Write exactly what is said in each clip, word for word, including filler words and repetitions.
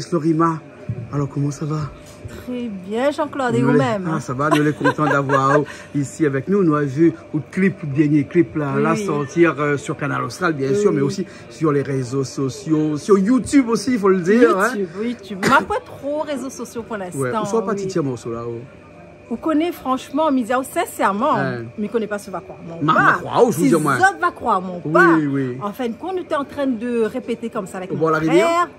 Sorima, alor, koman sa va ? Très bien, Jean-Claude, é ou mèm ? Ah, sa va, nou lé kontan d'avoir aou isi avèk nou. Nou la vi out klip, out dernié klip la, la sorti, euh, sur Kanal Austral, bien sûr, mais aussi sur les réseaux sociaux, sur YouTube aussi, il faut le dire, hein. YouTube, YouTube. Ma pa tro rézo sosio pou linstan. Ouais, ousa ou la parti tir morso la, oh ? Ou koné, franchman, mi di aou sinsèrman, mi koné pa si zot va kroir amoin ou pa. Ma, ma kroir aou, si zot va kroir amoin ou pa. Oui, oui. An fin de kont, nou té antrin de répété konmsa avèk mon frèr. Au bord la rivière ?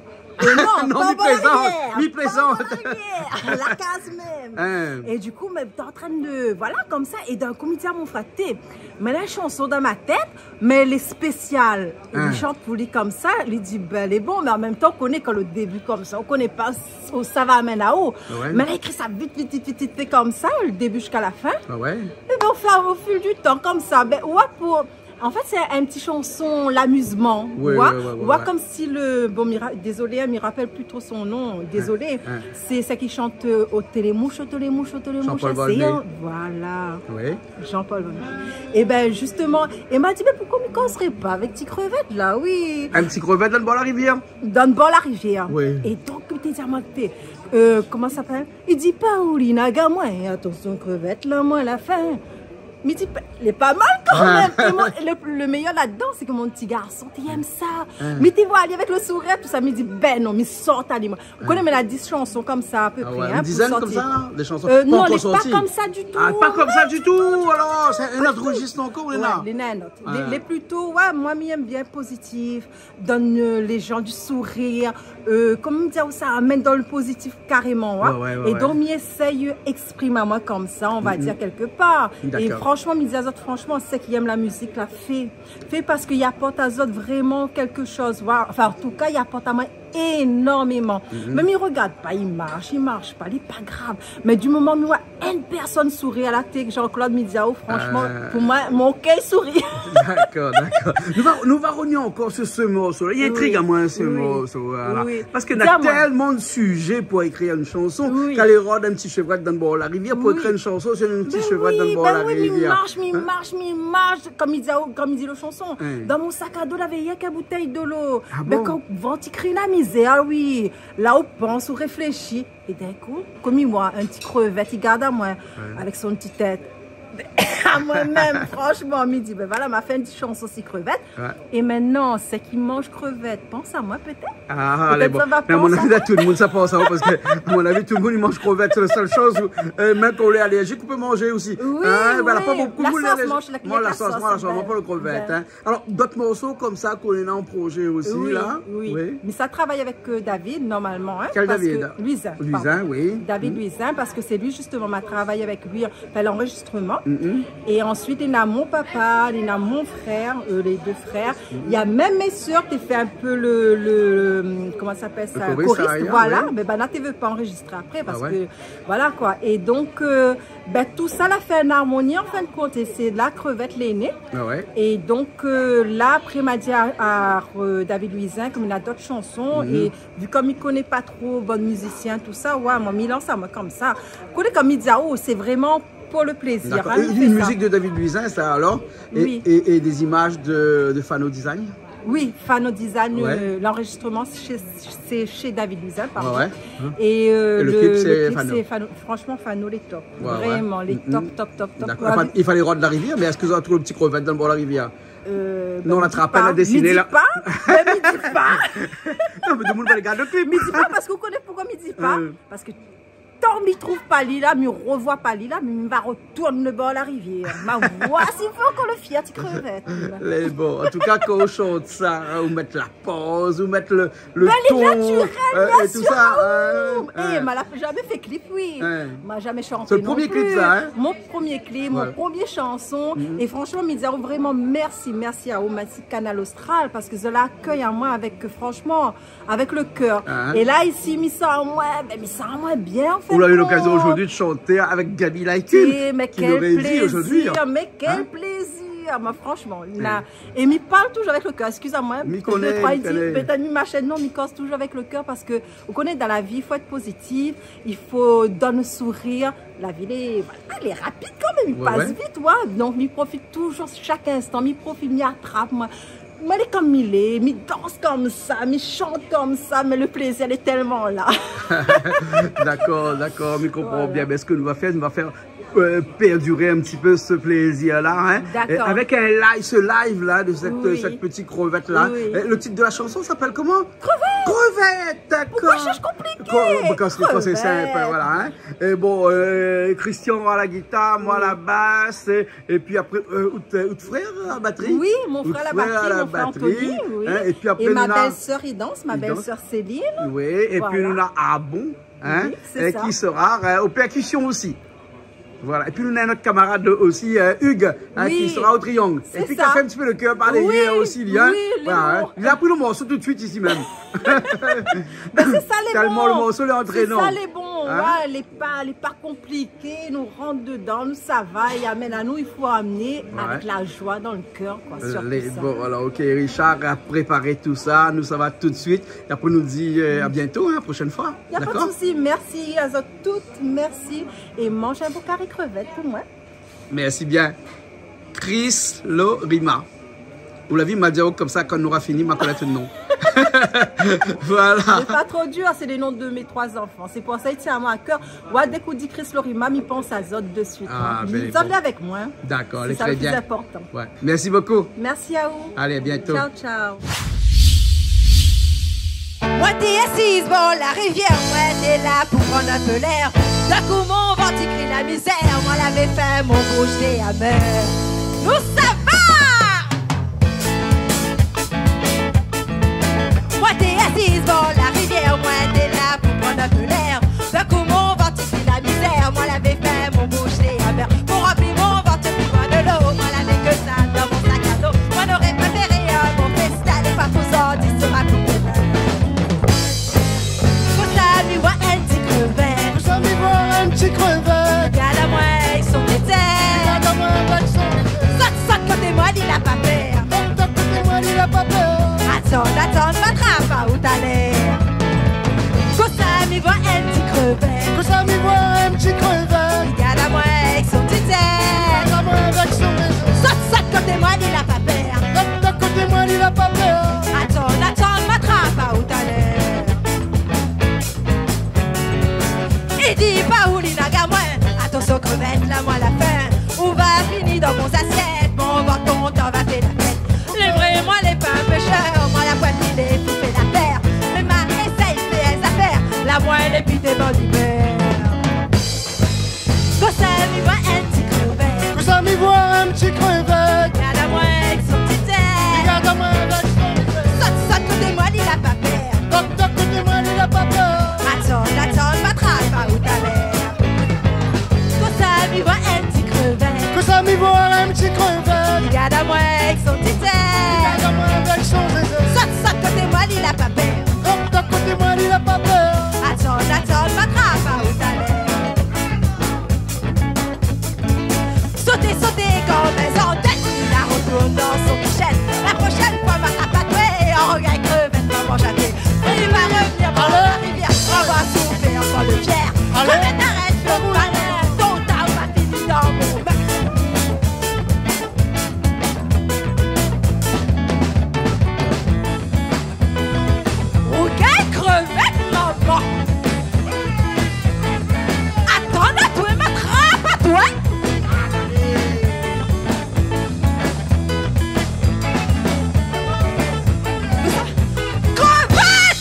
Euh, non, non, pa au bord la rivière, mi plézant, mi plézant. Pas au bord la rivière, la kaz mèm. Hein. É du kou, mé té antrin de, voilà, konmsa, é d'in kou, mi di a mon frèr, té, mé la, in shanson dan mon tèt, mé lé spésial. É li shant pou li konmsa, li di, bin, lé bon, mé an mèm tan, ou koné kan le début konmsa, ou koné pa s-, ousa sa va amenn aou. Ouais. Mé la, ékri sa vit, vit, vit, vit, vit fé konmsa, le début ziska la fin. Ah ouais. É bin, au fur, au fil du tan, konmsa, bin, ouais, pou, an fèt, sé in ti shanson lamizman. Ouais, ouais, ouais, ouais. Konm si le, bon, mi ra-, dézolé, hein, mi rapèl pi tro son non, dézolé. Hein, hein. Sé sak i shant, euh, O télé moush, o télé moush, o télé moush, Jean-Paul Volnay. Voilà. Oui. Jean-Paul Volnay. É bin, zistoman, é ma di, mé poukosa mi komans pa avèk ti krevèt la, oui. In ti krevèt dan bor la rivièr. Dan bor la rivièr. Oui. É donk, mi té di amoin, té, euh, koman sa i apèl ? I di, Paulina, gard amoin, atansion, krevèt la, moin, la fin. Mi di, bin, lé pa mal kan mèm. É moin, le, le méyèr ladan, sé ke mon ti garson, li èm sa. Hein. Mi té voi ali avèk le sourir, tousa, mi di, bin non, mi sort ali, moin. Ou koné, mi néna dis shanson konmsa, a pé pré, hein, pou sortir. Ah ouais, in dizèn konmsa, la, dé shanson. Euh, non, lé pa konmsa ditou. Ah, pa konmsa ditou, alor, sé in ot rejis ankor, ou néna ? Ouais, néna in ot. Lé, lé plito, ouais, moin, mi èm bien pozitif, donn, euh, lé jan di sourir, euh, koman dir sa, amenn dan le pozitif karéman, ouais. Ouais, ouais, ouais. É donk, mi éséy, euh, éksprim amoin konmsa, on va dir, kèlkepar. D'accord. É franshman, mi di azot, franshman, sak i èm la mizik la, fé. Fé parske i aport azot vréman kékshoz, ouais. Anfin, an tou ka, i aport amoin énormeman. Mhm. Mé mi rogard pa, i marsh, i marsh pa, lé pa grav. Mé di moman mi voi in pèrsone souri a la télé, Jean-Claude, mi di aou, franshman, pou moin, mon kèr i souri. Dakor, dakor. Nou va, nou va rovnir ankor sur se morso la. I intrig amoin, se morso, voilà. Oui. Parske néna tèlman de sujé pou ékrir in shanson. Oui. Kan lé rod in ti shevrèt dan bor la rivièr, pou ékrir in shanson sur in ti shevrèt dan bor la rivièr. Bin oui, bin oui, mi marsh, mi marsh, mi marsh. Konm i di, konm i di le shanson, dan mon sak a do, lavé rienk in boutèy dolo. Ah bon ? Bin, kan ou vant i kri la mizèr, oui. La, ou pans, ou réfléshi. É d'in kou, konm mi voi in ti krevèt i gard amoin, avèk son ti tèt. Amoin mèm, franshman, mi di, bin voilà, ma fé in ti shanson si krevèt. Ouais. É mintnan, sak i manz krevèt, pans amoin pétèt. Ah, pétèt lé bon. Sa va pans amoin. Mé a mon avi, la, tout le moun sa pans amoin, parske, a mon avi, tout le moun i manz krevèt. Sé la sèl shoz ou, euh, mèm kan ou lé alèrjik, ou pé manzé osi. Oui, oui. Hein, bin, la, pa bonpé de moun lé alèrjik. La sos, moin, la sos, moin, la sos, moin, pa le krevèt, hein. Alor, d'ot morso konmsa k'ou néna an projé osi, la ? Oui, oui. Mi sa travay avèk, euh, David, normalman, hein. Kèl David ? Louisin, pardon. Louisin, oui. David Louisin, parske sé li, zistoman, ma travay avèk li, anfin, lanrejistreman. É ansuit, néna mon papa, néna mon frèr, euh, lé dé frèr. Néna mèm mon sèr té fé in pé le, le, le, koman sa i apèl sa ? Le korist, voilà. Mé banna té vé pa anrejistré apré, parske, voilà, koi. É donk, euh, bin, tousa la fé in armoni, an fin de kont, é sé la krevèt lé né. Ah ouais. É donk, euh, la, apré, ma di a, a, euh, David Louisin, konm néna d'ot shanson, é vi konm mi koné pa tro bann mizisien, tousa, ouais, moin, mi lans amoin konmsa. Ou koné, konm mi di aou, sé vréman pou le plézir, hein, mi fé sa. Dakor. Euh, une musique de David Louisin, ça, alors ? Oui. Et, et, et des images de, de Fano Design ? Oui, Fano Design, euh, l'enregistrement, c'est chez, c'est chez David Louisin, pardon. Ouais, ouais. Hein. Et, euh, le clip, c'est Fano. Franchement, Fano, lé top. Ouais, ouais. Vraiment, lé top, top, top, top. D'accord. Ouais. Anfin, i falé rod la rivièr, mé èske zot la trouv le ti krevèt dan le bor la rivièr ? Euh, non, bin, la trap, la dessiné la. Mi di pa, mi di pa. Non, mé tout le moun va alé gard le clip. Mi di pa parske ou koné poukosa mi di pa. Euh. Parske Tan mi trouv pa li la, mi revoi pa li la, mi va retourn le bor la rivièr. Ma voi si fé ankor le fièr ti krevèt. Lé bon. An tou ka, kan ou shant sa, hein, ou mèt la poz, ou mèt le, le ton, euh, é tousa, hein. Bin, lé natirèl, bien sir. Eh, ma la zamé fé klip, oui. Hein. Ma zamé shanté non pli. Sé le promié klip, sa, hein ? Mon promié klip, mon promié shanson. Voilà. Mhm. É franchman, mi di aou vréman mèrsi, mèrsi aou, mèrsi Kanal Austral, parske zot la akèy amoin avèk, franchman, avèk le kèr. Ah. É la, isi, mi san amoin, bin, mi san amoin bien, an fin de kont. Ou la u lokazion zordi de shanté avèk Gaby Laï-Kul, ki nou réini zordi, hein. Mé kèl plézir, mé kèl plézir. Moin, franchman, la, é mi parl touzour avèk le kèr. Eskiz amoin, mi koné, pétèt mi mashèn, non, mi koz touzour avèk le kèr parske, ou koné, dan la vi, i fo èt pozitif, i fo donn le sourir. La vi, lé, voilà, lé rapid kan mèm, i pas vit, ouais. Donk, mi profit touzour, shak instan, mi profit, mi atrap, moin. Moin lé konm mi lé, mi dans konmsa, mi shant konmsa, mé le plézir lé tèlman la. Dakor, dakor, mi konpran bien. Voilà. Mé sak nou va fé, nou va fé, euh, perdiré in ti pé se plézir-la, hein. Dakor. É avèk in live, se live-la, de sèt, oui, sèt ti krevèt-la. Oui. É le tit de la shanson i apèl koman ? Krevèt. Krevèt, dakor. Poukosa i shèrsh konpliké ? Ko-, parske kan sé sinp, voilà, hein. Krevèt. É bon, euh, Christian a la gitar, moin a la bas, é, épi apré, euh, out, euh, out frèr a la batri. Oui, mon frèr a la batri, mon frèr Anthony, oui. Hein, épi apré, é ma bèl-sèr i dans, ma bèl-sèr Céline. Oui, épi nou néna Abon, hein, é ki sra, euh, o pèrkision osi. Voilà. Épi nou néna nout kamarad osi, euh, Hugues, hein, ki sra o triang. Épi ki la fé in ti pé le kèr par dèrièr osi, li, hein. Oui, sé sa. Oui, oui, lé bon. Voilà, hein. Li la pri le morso tout suit isi mèm. Mé sé sa lé bon. Tèlman le morso lé antrénan. Sé sa lé bon. Hein ? Ouais, lé pa, lé pa konpliké, nou rant dedan, nou sava, i amèn anou, i fo amenn avèk la joi dan le kèr, koi, sirtou sa. Lé bon, alor, OK, Richard a préparé tout sa, nou sava tout suit. É apré nou di, euh, à bientôt, hein, prochaine fois. Dakor ? Y a pas de souci. Merci à vous toutes, merci. É manz in bon kari krevèt pou moin. Mèrsi bien. Chris Lorima. Ou la vi, ma di aou konmsa, kan nou nora fini, ma koné tout non. Voilà. Sé pa tro dir, sé lé non de mé troi zanfan. Sé pou sa i tien amoin a kèr. Wa, dèk ou di Chris Lorima, mi pans azot de suit, hein. Ah, ben, zot lé avèk moin. Dakor, sé sa le pli inportan. Ouais. Merci beaucoup. Merci à vous. Allez, à bientôt. Ciao, ciao. Moin té asiz bor la rivièr, moin té la pou pran in pé lèr. D'in kou mon vant i kri la mizèr, moin lavé fin, mon boush té amèr. Nou sava ! Moin té asiz bor la rivièr, moin té la pou pran in pé lèr. D'in kou mon vant i kri la mizèr, moin lavé fin, mon boush té amèr. Pou ranpli mon vant, mi boir de lo, moin lavé ke sa dan mon sak a do. Moin noré préféré in bon féstin, lé pa pou zordi, sé ma konpagn. Kosa mi voi in ti krevèt. Kosa mi voi in ti krevèt. Gard amoin èk son ti tèt. Gard amoin èk son ti tèt. Sot, sot koté moin, li la pa pèr. Sot, sot koté moin, li la pa pèr. Atann, atann, ma trap aou talèr. Kosa mi voi in ti krevèt. Kosa mi voi in ti krevèt. Gard amoin èk son ti tèt. Gard amoin èk son ti tèt. Sot, sot koté moin, li la pa pèr. Sot, sot koté moin, li la pa pèr. Atann, atann, ma trap aou talèr. I di pa ou li nag amoin, atansion krevèt, la moin la fin. Ou va fini dan mon zasièt, mon vant kontan va fé la fèt. Lé vré, moin lé pa in pèshèr, moin la poin filé pou fé la pèr. Mé ma éséy fé in zafèr, la moin lé pi de bone imèr. Kosa mi voi in ti krevèt. Kosa mi voi in ti krevèt. Gard amoin èk son ti tèt. Gard amoin èk son ti tèt. Sot, sot koté moin, li la pa pèr. Sot, sot koté moin, li la pa pèr. Atann, atann, ma trap aou talèr. Kosa mi voi in ti krevèt. Kosa mi voi in ti krevèt. Gard amoin èk son ti tèt. Gard amoin èk son ti tèt. Sot, sot koté moin, li la pa pèr. Sot, sot koté moin, li la pa pèr. Atann, atann, ma trap aou talèr. Soté, soté konm in zantèt, li la rotourn dan son kichèn. La proshèn foi, ma trap atoué, an rogard krevèt, ma manz atoué. Li va revnir par la rivièr, li va souflé ankor le fièr. Alé. Krevèt, arèt fé out malin, to ou tar ou va fini dan mon min. Rogard krevèt, momon. Atann atoué, ma trap atoué. Krevèt !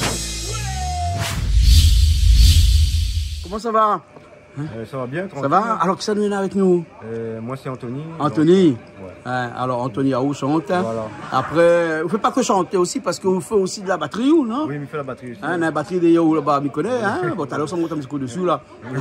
Koman sa va ? Hein ? Euh, sa va bien, trankil. Sa va ? Alor, kisa nou néna avèk nou ? Euh, moin sé Anthony. Anthony ? Ouais. Hein, alor, Anthony, aou shant, hein ? Voilà. Apré, ou fé pa ke shanté osi, parske ou fé osi de la batri, ou, non ? Oui, mi fé la batri osi, ouais. Hein, la batri dèrièr ou laba, mi koné, hein ? Bon, talèr, sa mont in ti kou desi, la. Oui, oui,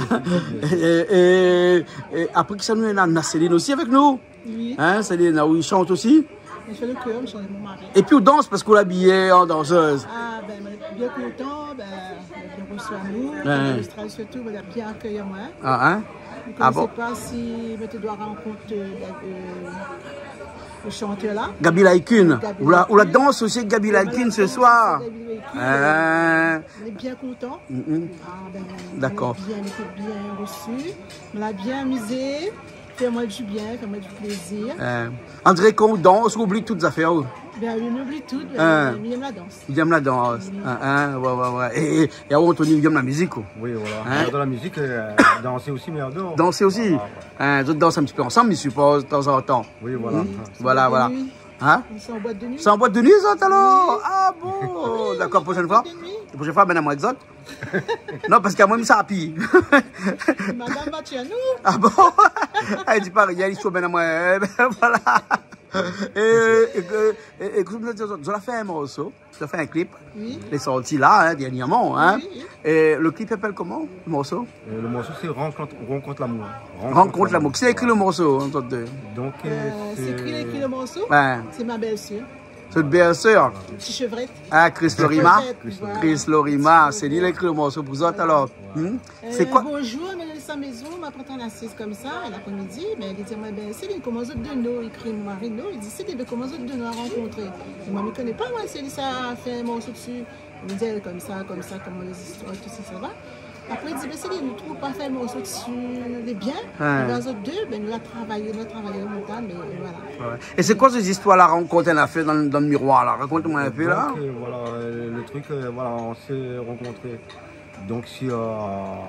oui. É, é, é apré, kisa nou néna ? Néna Céline osi avèk nou. Oui. Hein, Céline, aou i shant osi ? Mi fé le kèr, mi shant avèk mon mari. Épi ou dans, parske ou lé abiyé an dansèz. Ah, ben, moin lé bien kontan, ben, bien reçu anou, ouais. Mistral sirtou, ben, la bien akèy amoin. Ah, hein ? Ah bon ? Sé pa si mi té doi rankont, euh, le shantèr la. Gaby Laikun. Gaby Laikun. Ou la, ou la dans osi avèk Gaby Laikun se soir. Gaby Laikun, euh, hein. Lé bien kontan. Mm, mm. Ah, ben, dakor. Bien, lé bien reçu. Moin la bien amizé. Fé amoin du bien, fé amoin du plézir. Euh, on diré kan ou dans, ou oubli tout zafèr, ou ? Ben oui, mi oubli tout, ben, mi èm la dans. Ou èm la dans. Oui. Hein, hein, ouais, ouais, ouais. É, é, é aou, Anthony, ou èm la mizik, ou ? Oui, voilà. Hein ? J'adore la musique, euh, danser aussi, mais j'adore. Danser aussi. Voilà, ouais. Hein, zot i dans in ti pé ansanm, mi sipoz, tanzantan. Oui, voilà. Hmm ? Voilà, voilà. Oui. Hein ? Sé an boit de nuit. Sé an boit de nuit, zot, alor ? Oui. Ah bon ? Dakor, proshèn foi. Boit de nuit. Proshèn foi, ben, amoin èk zot. Non, parske amoin, mi sa api. Madam va tyé anou. Ah bon ? Ah, li di pa rien, li sou ben amoin. Voilà. É, é, é, é, kosa mi vé dir, zot la fé in morso, zot la fé in klip. Oui. Lé sorti la, hein, dernièrman, hein. Oui, oui. É le klip i apèl koman, le morso ? Euh, le morso, sé Rencontre, Rencontre l'amour. Rencontre l'amour. Kisa la ékri le morso, hein, zot dé ? Donk, euh, euh, sé ki la ékri le morso ? Ouais. Sé mon bèl-sèr. Sé out bèl-sèr. Ti shevrèt. Ah, Chris Lorima. Shevrèt, voilà. Chris Lorima, sé li la ékri le morso pou zot, alor. Hmm ? Euh, sé koi ? Bonjour, mi lé sa mézon, ma pran tan asiz konmsa, lapré-midi, ben, li di amoin, ben, Céline, koman zot dé no ? Li kri mon mari, non, li di, Céline, ben, koman zot dé no la rankontré ? Moin, mi koné pa, moin, Céline, sa fé in morso dsi. Mi di konmsa, konmsa, koman lé zistoir, tout sa, sa va. Apré, li di, ben, Céline, nou trouv pa fé in morso dsi lé bien. Ouais. Mé zot dé, ben, nou la travay, nou la travay lontan, mé voilà. Ouais. É sé koi sé zistoir la rankont la fé dan, dan le miroir, la ? Rakont amoin in pé, la. Donk, euh, voilà, euh, le truc, euh, voilà, on s'est rencontrés, donc, sur, euh,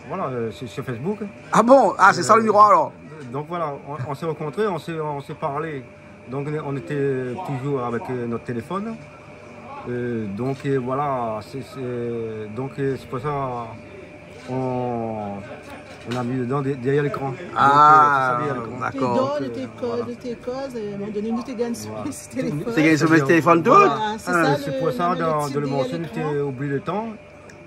voilà, euh, sur, sur Facebook. Ah bon ? Ah, sé sa le miroir, alor. Euh, donc voilà, on, on s'est rencontrés, on s'est, on s'est parlé. Donc, on était toujours avec, euh, notre téléphone. Euh, donc, euh, voilà, c'est, c'est, donc, euh, c'est pour ça on, on a mis dedans de-, derrière l'écran. Donc, euh, c'est ça, derrière l'écran. Ah, dakor. Té dan, nou té koz, nou té koz, é a in moman doné, nou té gingn sou téléfone. Té gingn sou téléfone, tout ? Voilà, sé sa, sé pou sa, dan le morso, nou té oubli le tan.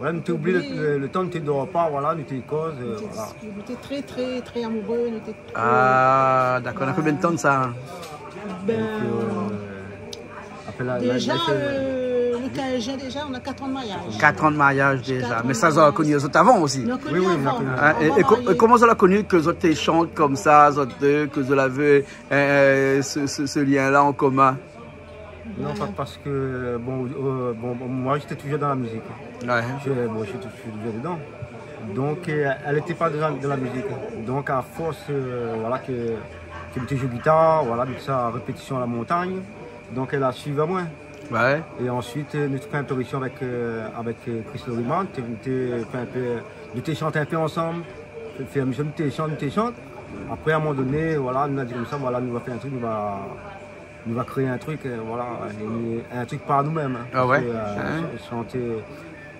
Voilà, nou té oubli le, le, le tan, nou té dor pa, voilà, nou té koz, euh, nou té diskit, nou té tré, tré, tré amoureux, nou té tré... Ah, dakor. Na konbien d'tan sa ? Ben, donk, euh, apré la, la, déza, la, euh, le kinz juin, déza, nou na kat an de mariaz. Kat an de mariaz déza. Kat an de mariaz. Mé sa, zot la koni zot avan osi. Nou la koni avan. Oui, oui, nou la koni avan. Hein, é, é ko-, é koman zot la koni ke zot té shant konmsa, zot dé, ke zot lavé, euh, se, se, se lien-la an komin ? Non, pa-, parske, bon, euh, bon, bon, moi, j'étais toujours dans la musique. Ouais. Je, bon, je suis tou-, je suis toujours dedans. Donc, euh, elle était pas dans la, dans la musique. Donc, à force, euh, voilà, ke, ke mi té zoué gitar, voilà, mi té sa répétition à la montagne. Donc, elle a suivi amoin. Ouais. Et ensuite, euh, nou té fé in aparition avec, euh, avec, euh, Chris Lorima. Nou té, nou té fé in pé, nou té shant in pé ansanm. Fé, fé in émision, nou té shant, nou té shant. Après, à un moment donné, voilà, nou la di konmsa, voilà, nou va fé in trik, nou va nou va kréé in trik, euh, voilà, in, in trik par nou-mèm, hein. Ah ouais. Parske, euh, sh-, shanté,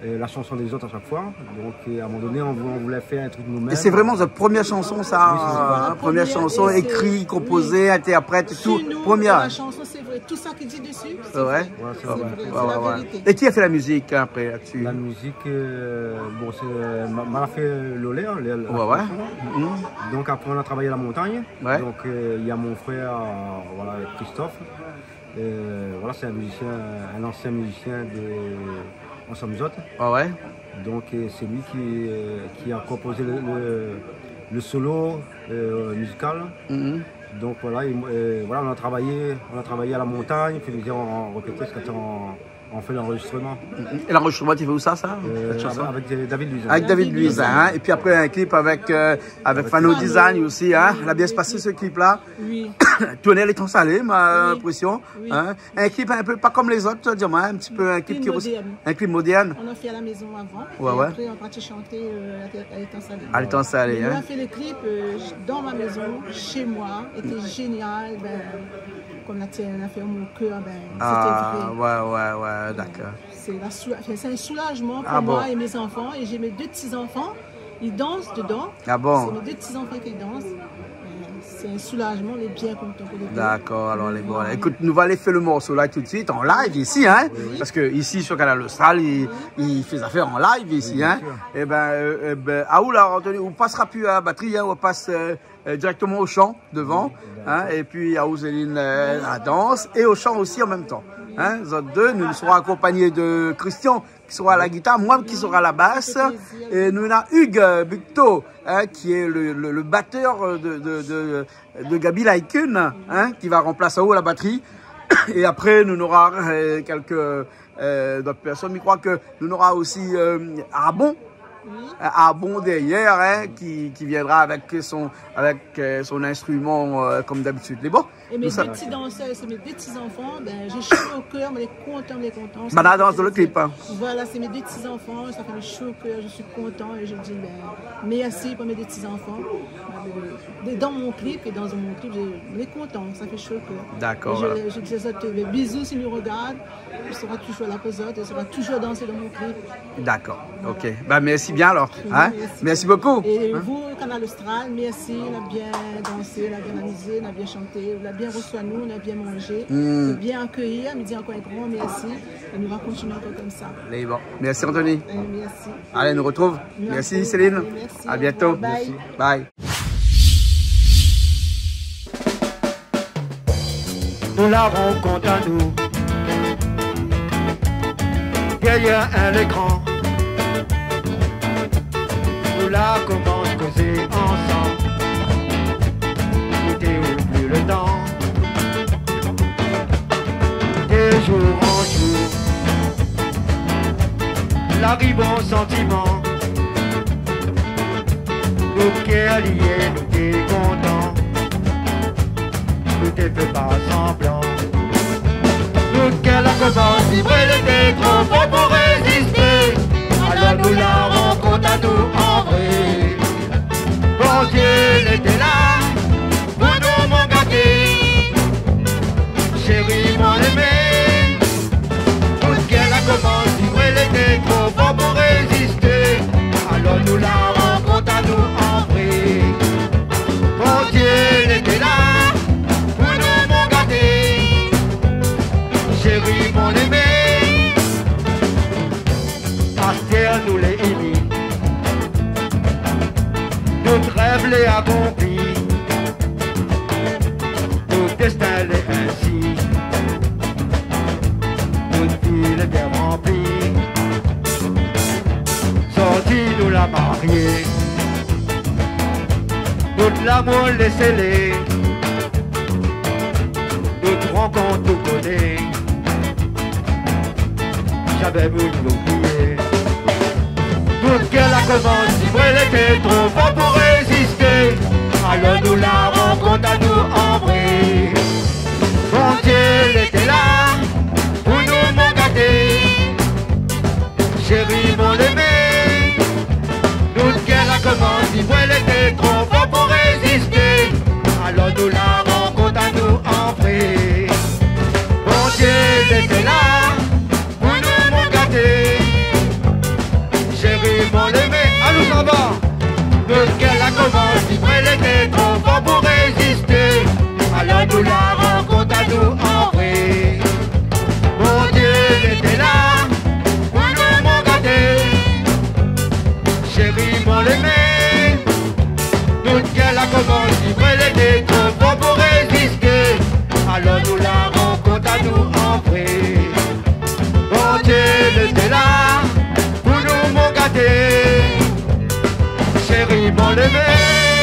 euh, la shanson dé zot a shak foi. Donk, euh, à un moment donné, on vou-, on voulait faire un truc nous-mêmes. É sé vréman zot promié shanson, sa, hein ? Oui, sé sa. Promié shanson, ékri, konpozé, intèrprèt, tout. Sé nou, promié. La shanson, sé vré. Tout sa ki di dési, sé vré. Ouais. Ouais, sé vré. Sé la vérité. É ki la fé la mizik, hein, apré, la-dsi ? La mizik, euh, bon, sé, euh, ma, ma la fé, euh, Lolé, hein, la, la shanson. Ouais, ouais. Mhm. Donk, apré, nou la travay à la montagne. Ouais. Donk, euh, na mon frèr, euh, voilà, Christophe. Euh, voilà, sé in mizisien, in ansien mizisien de Ensemble Zot. Ah ouais. Donk, euh, sé li ki, euh, ki la konpozé le, le, le solo, euh, mizikal. Mhm. Donk, voilà, é, euh, voilà, nou la travay, nou la travay à la montagne, pi nou la répété ziska tan nou la fé l'enregistrement. É l'enregistrement, ou la fé ousa, sa ? Euh, avèk, avèk, euh, David Luiz. Avèk David Luiz, hein. Avèk David Luiz, hein. É pi apré, in klip avèk, euh, avèk Fano Design osi, hein. Fano. La bien pasé, se klip-la. Oui. Tourné à l'étang salé, ma impression, hein. Oui. In klip in pé pa konm lézot, ou va dir amoin, in ti pé in klip ki ros-, in klip modèrn. Klip modèrn. Nou la fé à la maison avan. Ouais, ouais. É apré, nou la parti shanté, euh, à, à l'étang salé. À l'étang salé, hein. Mé nou la fé le klip, euh, dans ma maison, chez moi, été génial, ben, konm la tienn, la fé mon kèr, ben, sété vré. Ah, ouais, ouais, ouais, dakor. Sé la soula-, enfin, sé in soulajman pou moin é mé zanfan. Ah bon ? É j'ai mes deux petits-enfants, ils dansent dedans. Ah bon ? Sé mé dé ti zanfan ki dans. Euh, sé in soulajman, lé bien kontan pou lé dé. Dakor, alor, lé bon. Ouais. Ékout, nou va alé fé le morso la tout de suite, an live isi, hein. Oui, oui. Parske isi, sur Kanal Austral, i, i fé zafèr an live isi, hein. Oui, bien sûr. É ben, euh, é ben, aou la, Anthony, ou pasra pi à la batri, hein, ou pas, euh, euh, directement au chant, devant, hein, é pi aou, Céline, euh, à la danse et au chant aussi en même temps. Hein, zot dé, nou sera accompagnés de Christian, ki sera à la guitare, moi qui sera à la basse, é nou néna Hugues, euh, Bucto, hein, qui est le, le, le batteur, euh, de, de, de, de Gaby Laikun, hein, qui va remplacer aou à la batterie. Et après, nou néna, euh, quelques, euh, d'autres personnes. Mi kroi ke nou néna osi, euh, Arbon, Oui. Euh, Arbon derrière, hein, qui, qui viendra avec son, avec, euh, son instrument, euh, comme d'habitude. Lé bon ? Et mes deux petits danseurs, c'est mes deux petits enfants. Ben, j'ai chaud au cœur, on est content, on est content. Madame dans le clip, hein. Voilà, c'est mes deux petits enfants, ça fait chaud au cœur, je suis content et je dis, ben, merci pour mes deux petits enfants. Euh, dans mon clip et dans mon clip, je, on est content, ça fait chaud au cœur. D'accord, voilà. Et je, je dis à ça, ben, bisous s'ils nous regardent. Je serai toujours là pour eux, je serai toujours danser dans mon clip. D'accord, ok. Ben, merci bien alors, hein. Merci. Merci beaucoup. Et vous, Kanal Austral, merci, on a bien dansé, on a bien amusé, on a bien chanté, on a bien reçu à nous, on a bien mangé, on a bien accueilli. On dit encore un grand merci et nous allons continuer encore comme ça. Lé bon. Merci Anthony. Euh, merci. Allez, nous retrouve. Merci. Merci Céline. Merci. À bientôt. Bye. Merci. Bye. Nou la rankont anou dèrièr in lékran. Nou la komans kozé ansanm. Nou té oubli lo tan. De jour an jour, la ri bon santiman. Nou kèr lié, nou té kontan. Nou té fé pa sanblan. Nou kèr la komans vibré, lété tro for pou rézisté. Alor nou la rankont anou an vré. Bondié lété la pou nou, mon gaté. Chéri, mon émé. Tout kèr la komans vibré, lété tro for pou rézisté. Alor nou la rankont anou an vré. Bondié lété la pou nou, mon gaté. Chéri, mon émé. Astèr nou lé ini. Nout rèv lé akonpli. Nout dèstin lé insi. Nout vi lé bien ranpli. Zordi nou la marié. Nout lamour lé sélé. Nout rankont nou koné. Zamé nou oublié. Tout kèr la komans vibré, lété tro for pou rézisté. Alor nou la rankont anou an vré. Bondié lété la pou nou, mon gaté. Chéri, mon émé. Tout kèr la komans vibré, lété tro for pou rézisté. Alor nou la rankont anou an vré. Bondié lété la pou nou, mon gaté. Chéri, mon émé. Alon, sa va. Tout kèr la komans vibré, lété tro for pou rézisté. Alor nou la rankont anou an vré. Bondié lété la pou nou, mon gaté. Chéri, mon émé. Tout kèr la komans vibré, lété tro for pou rézisté. Alor nou la rankont anou an vré. Bondié lété la pou nou, mon gaté. Chéri, mon émé.